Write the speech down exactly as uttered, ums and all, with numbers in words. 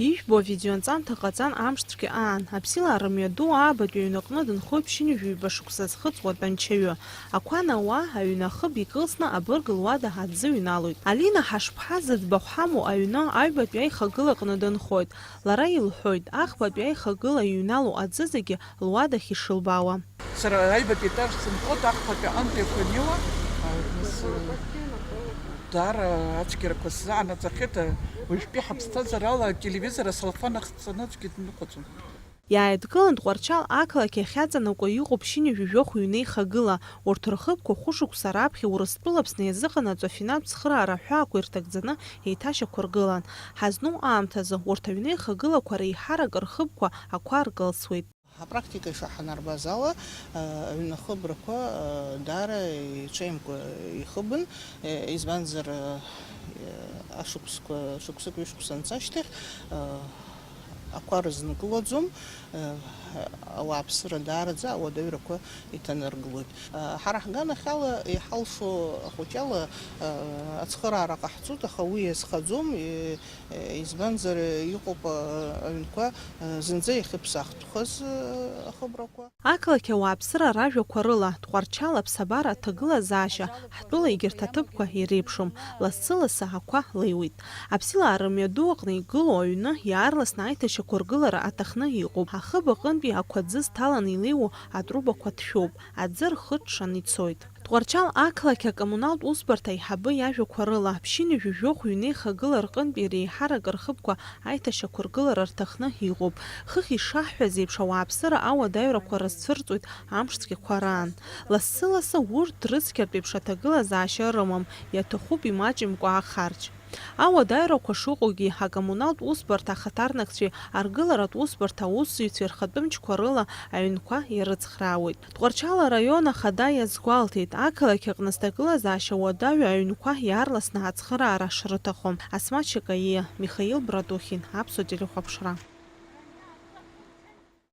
Ижәбо авидеоанҵамҭа ҟаҵан амшцәгьа аан, аԥсилаа рымҩаду аабатәи аҩнаҟны дынхоит ԥшьынҩажәи ҩба шықәса зхыҵуа атәанчаҩы. Ақәа анауа, аҩны ахыб икылсны абырг луада аӡы ҩналоит. Алина Ҳашԥҳа зыӡбахә ҳамоу аҩны аҩбатәи аихагыла аҟны дынхоит. Лара илҳәоит, ахԥатәи аихагыла иҩналоу аӡы зегьы луадахь ишылбаауа. Сара аҩбатәи етаж сынхоит, ахԥатәи аҟынтәи ақәа неиуа, а, нас, даара ацәгьарақәа сзаанаҵахьеит, уажәтәи ҳаԥсҭазаарала ателевизор асалфан ахҵаны аӡәгьы дныҟәаӡом. Иааидгылан Тҟәарчал ақалақь иахьаҵанакуа иҟоуп ԥшьынҩажәи жәохә ҩнеихагыла. Урҭ рхыбқәа хәышықәса раԥхьа Урыстәыла Аԥсны иазыҟанаҵо афинантә цхыраара аҳәаақәа ирҭагӡаны еиҭашьақәыргылан. Ҳазну аамҭазы урҭ аҩнеихагылақәа реиҳарак рхыбқәа ақәа ркылсуеит. Апрактика ишаҳанарбаз ала, э, аҩны ахыбрақәа, э, даара иҽеимкәа ихыбын, э, избанзар, э, ашықәсқәа, шықәсык-ҩышықәса анца ашьҭахь, э, ақәа рызныкылаӡом, э, ауааԥсыра даараӡа ауадаҩрақәа иҭанаргылоит. Э, ҳара ҳганахьала иҳалшо ахәыҷала, э, ацхыраара ҟаҳҵоит, аха уи иазхаӡом, э, Избанзар, иҟоуп, а, аҩнқәа, а, зынӡа иахьыԥсахтәхаз, а, ахыбрақәа. Ақалақь ауааԥсыра ражәақәа рыла, Тҟәарчал аԥсабара аҭагылазаашьа, ҳтәыла егьырҭ аҭыԥқәа иреиԥшым, лассы-лассы ақәа леиуеит. Аԥсилаа рымҩаду аҟны игылоу аҩны иаарласны аиҭашьақәыргылара аҭахны иҟоуп. Ахыб аҟынтәи ақәа аӡы зҭаланы илеиуоу атрубақәа ҭшәоуп, аӡы рхыҽҽан ицоит. Тҟәарчал ақалақь акоммуналтә усбарҭа аиҳабы иажәақәа рыла, ԥшьынҩажәи жәохә ҩнеихагыла рҟынтәи реиҳарак рхыбқәа аиҭашьақәыргылара рҭахны иҟоуп. Хыхь ишаҳҳәаз еиԥш, ауааԥсыра ауадаҩрақәа рызцәырҵуеит амш цәгьақәа раан. Лассы-лассы урҭ рыцқьатә еиԥш аҭагылазаашьа рымам, иаҭахуп имаҷымкәа ахарџь. Ауадаҩрақәа шыҟоугьы, акоммуналтә усбарҭа ахаҭарнакцәеи аргыларатә усбарҭа аусзуҩцәеи рхатәы мчқәа рыла аҩнқәа ирыцхраауеит. Тҟәарчал араион ахада иазгәалҭеит, ақалақь аҟны зҭагылазаашьа уадаҩу аҩнқәа иаарласны ацхыраара шрыҭаху. Асмаҭ Шьакаиа, Михаил Братухин, Аԥсуа телехәаԥшра.